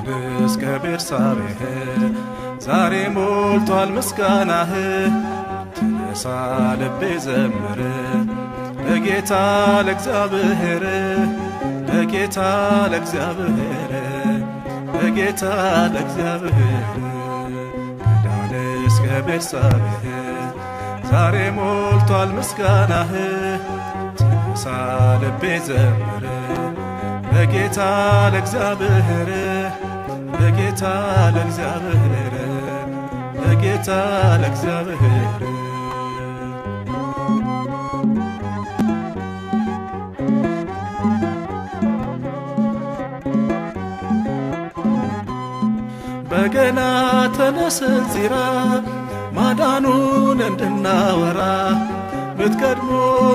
ከዳን እስከ ቤርሳቤህ ዛሬ ሞልቷል ምስጋናህ። ተነሳ ልቤ ዘምር ለጌታ ለእግዚአብሔር፣ ለጌታ ለእግዚአብሔር፣ ለጌታ ለእግዚአብሔር። ከዳን እስከ ቤርሳቤህ ዛሬ ሞልቷል ምስጋናህ። ተነሳ ልቤ ዘምር ለጌታ ለእግዚአብሔር፣ ለጌታ ለእግዚአብሔር፣ ለጌታ ለእግዚአብሔር። በገና ተነስ እንዚራ ማዳኑን እንድናወራ፣ ምትቀድሞ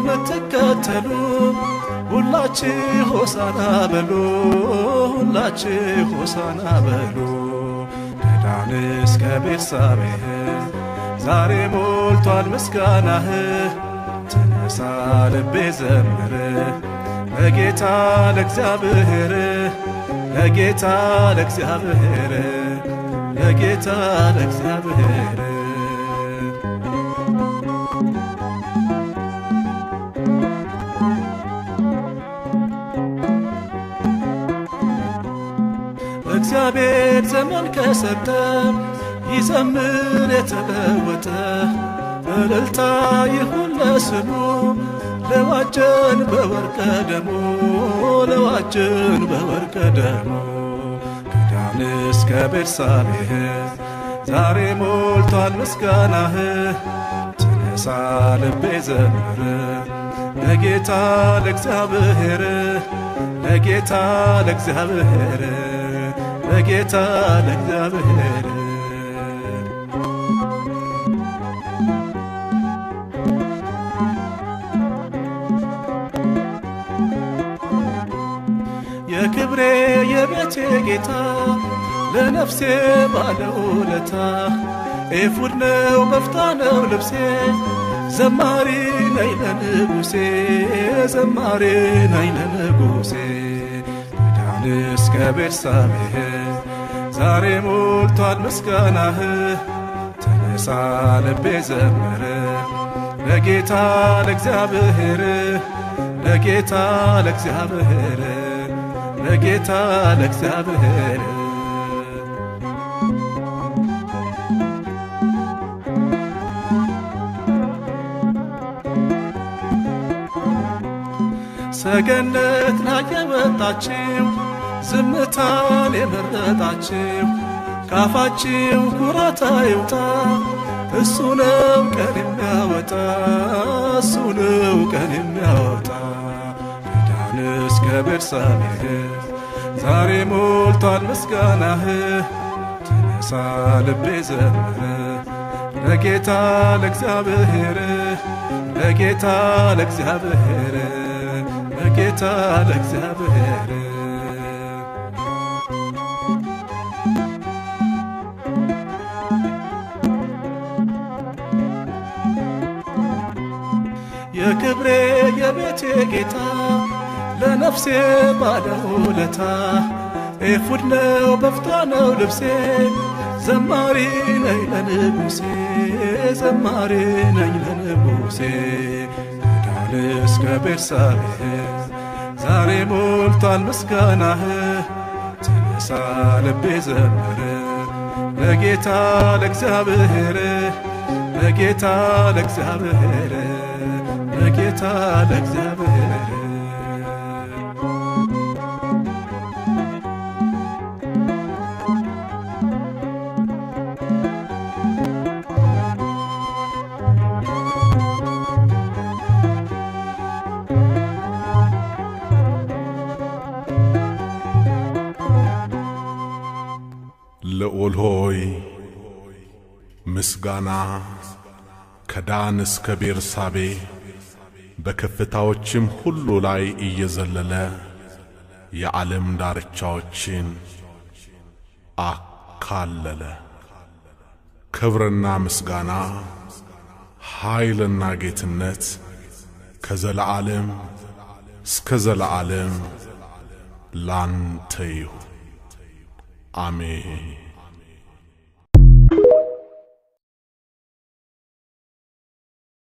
ምትከተሉ ሁላችሁ ሆሳና በሉ፣ ሁላችሁ ሆሳና በሉ። ከዳን እስከ ቤርሳቤህ ዛሬ ሞልቷል ምስጋናህ። ተነሳ ልቤ ዘምር ለጌታ ለእግዚአብሔር፣ ለጌታ ለእግዚአብሔር፣ ለጌታ ለእግዚአብሔር። እግዚአብሔር ዘመን ከሰጠ ይዘምር የተለወጠ፣ እልልታ ይሁን ለስሙ ለዋጀን በወርቀ ደሙ፣ ለዋጀን በወርቀ ደሙ። ከዳን እስከ ቤርሳቤህ ዛሬ ሞልቷል ምስጋናህ። ተነሳ ልቤ ዘምር ለጌታ ለእግዚአብሔር፣ ለጌታ ለእግዚአብሔር፣ ለጌታ ለእግዚአብሔር። የክብሬ የቤቴ ጌታ ለነፍሴ ባለውለታ፣ ኤፉድ ነው በፍታ ነው ልብሴ፣ ዘማሪ ነኝ ለንጉሴ፣ ዘማሪ ነኝ ለንጉሴ። ከዳን እስከ ቤርሳቤህ ዛሬ ሞልቷል ምስጋናህ። ተነሳ ልቤ ዘምር ለጌታ ለእግዚአብሔር፣ ለጌታ ለእግዚአብሔር፣ ለጌታ ለእግዚአብሔር። ሰገነት ላይ የወጣችው ዝምታን የመረጣችው፣ ካፋችሁ ኩራት አይውጣ፣ እሱ ነው ቀን የሚያወጣ፣ እሱ ነው ቀን የሚያወጣ። ከዳን እስከ ቤርሳቤህ ዛሬ ሞልቷል ምስጋናህ። ተነሳ ልቤ ዘምር ለጌታ ለእግዚአብሔር፣ ለጌታ ለእግዚአብሔር፣ ለጌታ ለእግዚአብሔር። የክብሬ የቤቴ ጌታ ለነፍሴ ባለውለታ፣ ኤፉድ ነው በፍታ ነው ልብሴ፣ ዘማሪ ነኝ ለንጉሴ፣ ዘማሪ ነኝ ለንጉሴ። ከዳን እስከ ቤርሳቤህ ዛሬ ሞልቷል ምስጋናህ። ተነሳ ልቤ ዘምር ለጌታ ለእግዚአብሔር፣ ለጌታ ለእግዚአብሔር፣ ለጌታ ለእግዚአብሔር። ልዑል ሆይ ምስጋና ከዳን እስከ ቤርሳቤ በከፍታዎችም ሁሉ ላይ እየዘለለ የዓለም ዳርቻዎችን አካለለ። ክብርና ምስጋና ኃይልና ጌትነት ከዘለዓለም እስከ ዘለዓለም ላንተ ይሁን። አሜን።